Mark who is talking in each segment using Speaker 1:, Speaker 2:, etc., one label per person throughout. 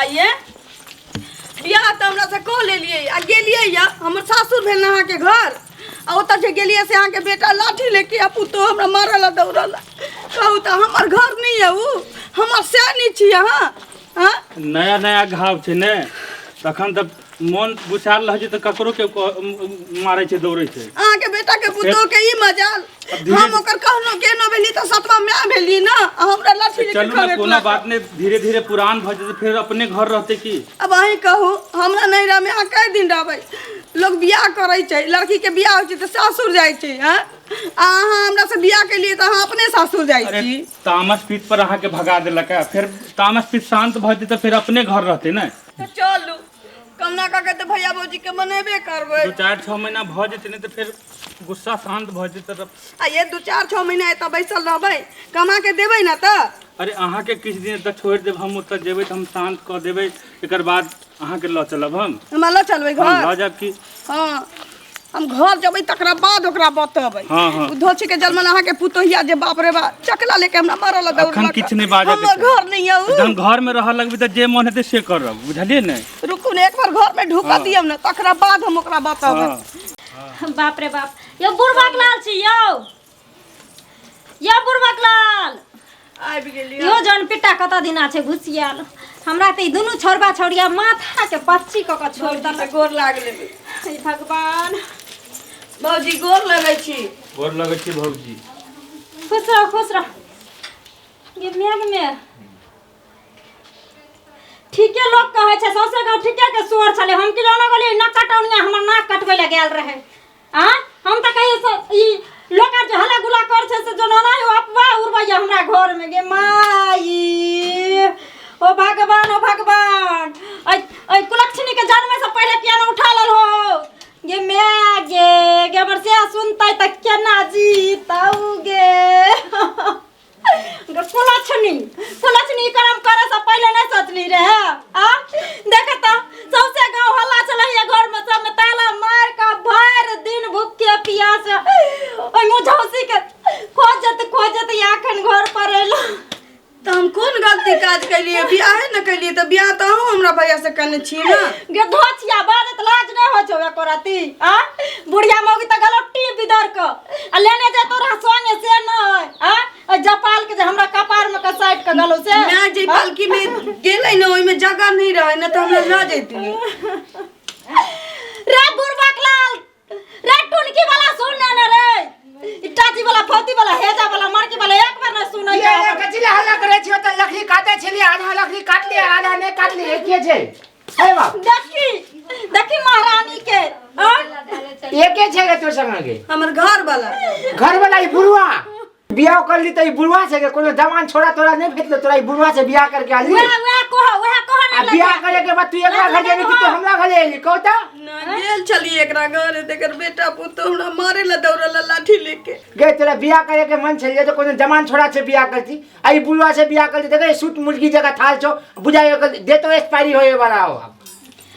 Speaker 1: आइए बियाह तऽ हमरा से कऽ लेलियै आ गेलियै या हमर सासुर भेल ने अहाँके घर आ ओतऽ जे गेलियै से अहाँके बेटा लाठी लेके आ पुतोह हमरा मारऽ लए दौड़ल कहू तऽ हमर घर नहि यऽ उ हमर सएह नहि छी अहाँ आँ
Speaker 2: नया नया घाव छै ने तखन तऽ मोन गुसायल रहै छै तऽ ककरो के मारै छै दौड़ै छै
Speaker 1: अहाँके बेटा के पुतोह के ई मजाल
Speaker 2: अब धीरे-
Speaker 1: हम ओकर कहनो केनो भेली तऽ सतवा माय भेली ना आ हमरा लाठी लेके
Speaker 2: चलू ने
Speaker 1: खरेटलक।
Speaker 2: कोनो बात नहि धीरे धीरे पुरान भऽ जेतै फेर अपने घर रहतै की
Speaker 1: अब अहीं कहू हमरा नैहरा में अहाँ कए दिन रहबै लोग बियाह करै छै लड़की के बियाह होइ छै तऽ सासुर जाइ छै हँ आ अहाँ हमरा से बियाह केलियै तऽ अहाँ अपने सासुर जाइ
Speaker 2: अरे
Speaker 1: छी
Speaker 2: तामस पीत पर अहाँके भगा देलक है फेर तामस पीत शांत भऽ जेतै तऽ फेर अपने घर रहतै ने
Speaker 1: तऽ चलू कहुना कऽ के तऽ भैया भौजी के मनेबे करबै
Speaker 2: दू चारि छओ महीना भऽ जेतै ने तऽ फेर गुस्सा शांत भऽ जेतै तऽ
Speaker 1: आ ये दू चारि छओ महीना एतऽ बैसल रहबै कमा के देबै ने तऽ
Speaker 2: अरे अहाँके किछु दिन एतऽ छोड़ि देब हम ओतऽ जेबै तऽ हम शांत कऽ देबै एकर बाद अहाँके लऽ चलब हम
Speaker 1: हमरा लऽ चलबै
Speaker 2: हम
Speaker 1: घर
Speaker 2: लऽ जायब की
Speaker 1: हँ हम घर जेबै तकरा बाद ओकरा बतेबै
Speaker 2: हाँ, हाँ।
Speaker 1: ओ धोछी के जलमन अहाँके पुतोहिया जे बाप रे बाप चकला लेके हमरा मारऽ लए
Speaker 2: अखन
Speaker 1: दौड़लक
Speaker 2: किछु नहि बाजऽ के
Speaker 1: हमर
Speaker 2: छै।
Speaker 1: घर नहि यऽ उ।
Speaker 2: जहन घर में रहऽ लगबै तऽ जे मन हेतै से करब बुझलियै ने
Speaker 1: रुकू ने एक बार घर में ढुका दियौ ने तकरा बाद हम ओकरा बतेबै
Speaker 2: हाँ
Speaker 3: बाप रे बाप यौ बुढ़बाक लाल छी यौ यौ बुढ़बाक लाल
Speaker 1: आबि गेलियै
Speaker 3: यो जन पिट्टा कतऽ दिना छै घुसियाल हमरा तऽ ई दुनू छौड़बा छौड़िया माथाके पच्ची कऽ कऽ छोड़ि
Speaker 1: भौजी से
Speaker 3: देलक
Speaker 1: गोर लागले
Speaker 3: हे भगवान
Speaker 1: भौजी गोर लगै छी
Speaker 2: गोर लगै छी भौजी
Speaker 3: खुश रह खुश रह गे मेघ मे ठीके लोक कहै छै सौंसे गाँव ठीके के शोर छलै हम की जानो गेलियै नाक कटौनिया हमर नाक कटबै लए गेल रहै आ हम तऽ कहियो से ई लोक आर जे हल्ला गुल्ला कर छै से जनाना हो अफवाह उड़बैया हमरा घर में गे माई ओ भगवान ओ भगवान ऐ ऐ कुलक्षणी के जन्मे से पहिले किया ने उठा लेल हो गे my गे गे हमर से सुनतै तऽ केना जीतौ गे कुलक्षणी कुलक्षणी करम करे से पहिले नहीं सोचली रहे आ देख त सबसे गांव हल्ला चले है घर में सब में ताला मार के भर दिन भूखे प्यास ओय मुझौसी के खोजत खोजत अखन घर पर एलो
Speaker 1: तऽ हम कोन गलती काज केलियै बियाहे ने केलियै तऽ बियाह तऽ अहूँ हमरा भैया से केने छियै ने
Speaker 3: गे धोचिया बाजत लाज नहीं हो छौ एको रती आ बुढ़िया मौगी त गलो टीप बिदर क आ लेने जे तोरा संगे से नहीं आ आ जपाल के जे हमरा कपार में कसाइट के गलो से
Speaker 1: मैं जे पालकी में गेलै ने ओहिमे जगह नहीं रहे ने तऽ हमरा लऽ जैतियै
Speaker 3: रे बुढ़बक लाल रे टुनकी वाला सुन ने ने रे ई टाची वाला फौती वाला हेजा वाला मरकी वाला एक बार ना सुनै
Speaker 4: ये ये कथी ला हल्ला करै छियै तऽ लकड़ी काटै छलियै आधा लकड़ी काटलियै आधा नहि काटलियै के छै हे बाप
Speaker 3: देखी देखी महारानी के आँ?
Speaker 4: एके छै गे तोर संगे गे
Speaker 1: हमर घर वाला
Speaker 4: घर वाला ई बुढ़वा बियाह कर ली तऽ ई बुढ़वा छै गे कोनो जवान छोरा तोरा नहि भेटलो तोरा ई बुढ़वा से बियाह करके आली
Speaker 3: वएह वएह कह वएह कह
Speaker 4: आ
Speaker 3: ने
Speaker 4: बियाह करे के बाद तू एकरा घर जेबी कि तू हमरा घर एली कहू तऽ
Speaker 1: ना गेल छलियै एकरा घर तेकर बेटा पुतोह हमरा मारे ला दौड़ल लाठी लेके
Speaker 4: गे तोरा बियाह करे के मन छलियै तऽ कोनो जवान छोरा से बियाह करती आ ई बुढ़वा से बियाह करती देखे सूट मुर्गी जगह थाल छौ बुझाइ दे तो एक्सपायरी होए वाला हो अब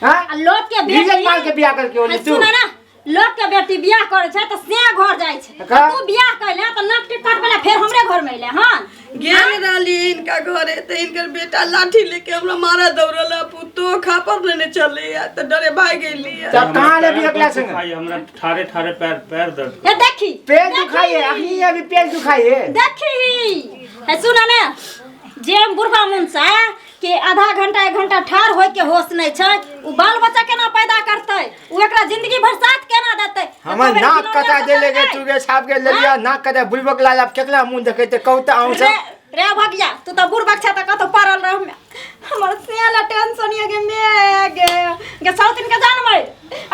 Speaker 4: हाँ
Speaker 3: आ लोक के बेटी
Speaker 4: रिजल्ट मार के बियाह करके होली
Speaker 3: आ
Speaker 4: तू
Speaker 3: सुन ना लोक के बेटी बियाह करे छै तऽ से घर जाइ छै
Speaker 4: का?
Speaker 3: तू बियाह कैले तऽ नाक टिक काटबै ला फेर हमरे घर में अइले हन
Speaker 1: गेल रहली इनका घरे तऽ इनकर बेटा लाठी लेके हमरा मारा दौड़ल पुतोह खापर लेने चले तऽ डरे भागि गेली
Speaker 4: तब कहाँ ले बियाह
Speaker 2: पैर
Speaker 4: संग
Speaker 2: दुखाई हमरा ठारे ठारे पैर पैर दर्द
Speaker 3: ए देखी
Speaker 4: पेट दुखाई है अखनी अभी पेट दुखाई है
Speaker 3: देखी ए सुन ने जे बुढ़बा मुनसा के आधा घंटा एक घंटा ठाढ़ होय के होश नहीं छै उ बाल बच्चा केना पैदा करतै उ एकरा जिंदगी भर साथ केना देतै
Speaker 4: हमर नाक कटा देले गे तू गे छाप के लेलिया नाक कटा बुलबक लाल अब केकरा मुंह देखेते कहू तऽ अहूँ
Speaker 3: रे
Speaker 4: सब
Speaker 3: रे भगिया तू तऽ बुढ़बक छै तऽ कतौ पड़ल रह हमर सिया टेंशन ये गे मे गे गे सौतिन के जान मारि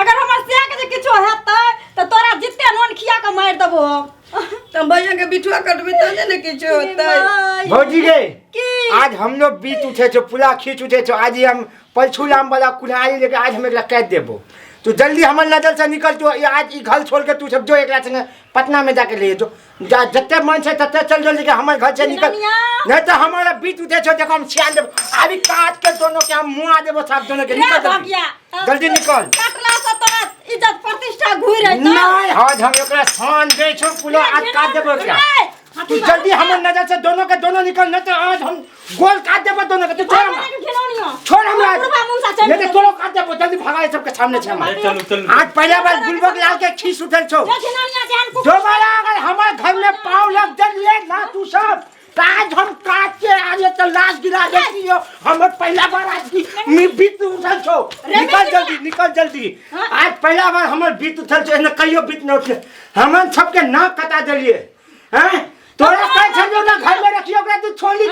Speaker 3: अगर हमर सिया के जे किछो हेतै तऽ तोरा जिते नोन खिया के मारि देबो हम
Speaker 1: तऽ भैया के बिठुआ कटबै तहने ने किछु होतै
Speaker 4: भौजी गे
Speaker 3: की
Speaker 4: आज हम लोग बीत उठे छो पूरा खींच उठे छो आज ही हम पलछू लाम वाला कुल्हाड़ी लेके आज हम एकरा काटि देबो तू जल्दी हमर नजर से निकल तू ये आज ई घर छोड़ के तू सब जो एकरा संगे पटना में जाके ले जो जा जते मन छै तते चल जो लेके हमर घर से निकल
Speaker 3: ननिया।
Speaker 4: नहीं तो हमारा बीत उठे छो देखो हम छियान देबो अभी काट के दोनों के हम मुआ देबो सब दोनों के
Speaker 3: रे
Speaker 4: निकल जल्दी।
Speaker 3: भगिया
Speaker 4: जल्दी निकल
Speaker 3: कटला से तोरा इज्जत प्रतिष्ठा घुरि अइतौ
Speaker 4: नहीं आज हम एकरा शान दे छो पूरा आज काट देबो एकरा
Speaker 3: रे,
Speaker 4: तू जल्दी हमर नजर से दोनों के दोनों निकल नहीं तो आज हम गोल काट देबो दोनों के तू छोड़ हमरा
Speaker 3: घिनौनियो
Speaker 4: छोड़ हमरा
Speaker 3: चल
Speaker 4: नहीं तो तोरो काट देबो, जल्दी भगा ये सबके सामने से हमारे।
Speaker 2: चलू चलू।
Speaker 4: आज पहला बार गुलबक लाल के खीस उठल छो।
Speaker 3: जो घिनौनिया जेहन कुकुर।
Speaker 4: दोबारा अगर हमारे घर में पाँव लग जलिए ना तू सब, तो आज हम काट के आज ये तो लाश गिरा देती हो। हमर पहला बार आज की बीत उठल छो। निकल जल्दी, निकल जल्दी। आज पहला बार हमर बीत उठल छो, एने कहियो बीत न उठले। हमन सबके नाक कटा देलिए। हैं? तोरा कहै छलियौ ना घर में रखियो ओकरा, तू छोड़ली।